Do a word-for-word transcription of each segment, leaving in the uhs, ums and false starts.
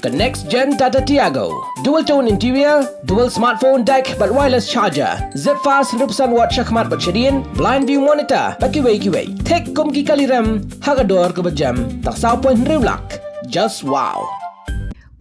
Ka next gen Tata Tiago. Dual tone interior, dual smartphone deck bad wireless charger. Zip fast hynriew percent watt shakhmat bad shadien, blind view monitor bad kiwei kiwei. Thik kum ki kali rem ha ka dor kaba jem, tang saw point hynriew lak. Just wow.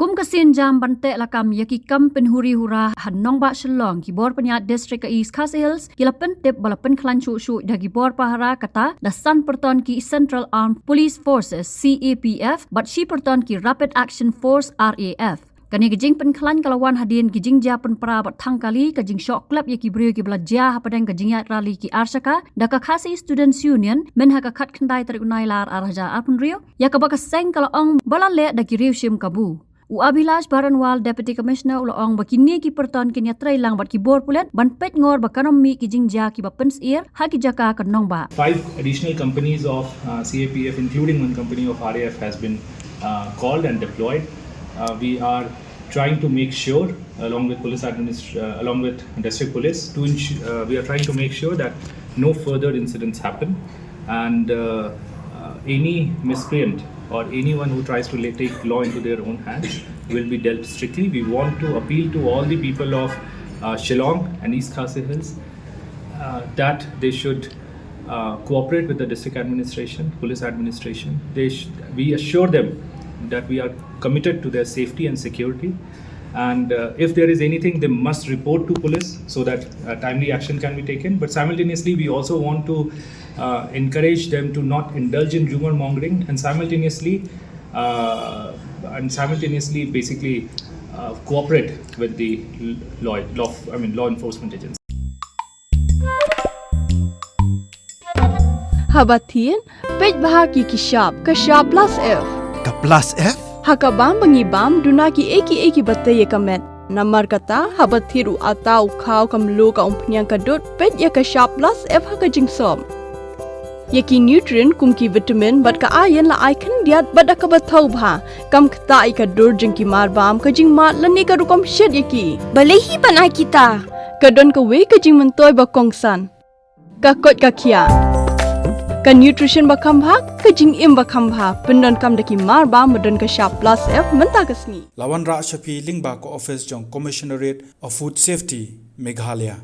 Kum ka sien jam ban teh lakam ïa ki kam pynhuri hura ha nongbah Shillong, ki bor pynïaid District ka East Khasi Hills ki la pyntip ba la pynkhlaiñ shuh shuh da ki bor pahara, kata da san pyrton ki Central Armed Police Forces, C A P F, bad shi pyrton ki Rapid Action Force, R A F. Kane ka jingpynkhlaiñ ka la wan hadien ki jingjia pynpra bad thang kali, ka jingshoh klep ïa ki briew kiba la jia hapdeng ka jingïaid rally ki ar shaka da ka Khasi Students Union mynha ka khatkhyndai tarik u Nailar ar hajar arphew hynriew, ïa kaba ka seng ka la ong ba la leh da ki riew shim kabu. U Abhilash Baranwal, Deputy Commissioner, u la ong ba kine ki pyrton kin ïatrei lang bad ki bor pulit ban peit ngor ba kan ym mih ki jingjia kiba pynsyier ha ki jaka ka nongbah. Five additional companies of, uh, C A P F, including one company of R A F, has been, uh, called and deployed. Uh, we are trying to make sure, along with police administ-, uh, along with district police, to ensure, uh, we are trying to make sure that no further incidents happen, and, uh, uh, any miscreant or anyone who tries to la-, take law into their own hands will be dealt strictly. We want to appeal to all the people of, uh, Shillong and East Khasi Hills, uh, that they should, uh, cooperate with the district administration, police administration. They sh-, we assure them that we are committed to their safety and security. And, uh, if there is anything, they must report to police so that, uh, timely action can be taken. But simultaneously, we also want to, uh, encourage them to not indulge in rumor mongering and simultaneously, uh, and simultaneously, basically, uh, cooperate with the l-, law, law, I mean, law enforcement agency. Haba thied, peit bha ki ki shap, ka shap plus F. Ka plus F? Ha ka bam ba ngi bam, duna ki ei ki ei kiba tei ïa ka met. Namar kata, haba thied u atta, u khaw, ka mluh, ka umphniang, ka dud, peit ïa ka shap plus F ha ka jingsop. Ïa ki nutrient kum ki vitamin bad ka iron la ai khyndiat bad da kaba thaw bha. Kam ktah ïa ka dur jong ki mar bam, ka jingmad lane ka rukom shet ïa ki. Balei hi ban ai kita? Ka don kawei ka jingmyntoi ba kongsan. Ka koit ka khiah. Ka nutrition ba kham bha, ka jingim ba kham bha. Pyndonkam da ki mar bam ba don ka shap plus F mynta ka sngi. La wanrah sha phi lyngba ka office jong Commissionerate of Food Safety, Meghalaya.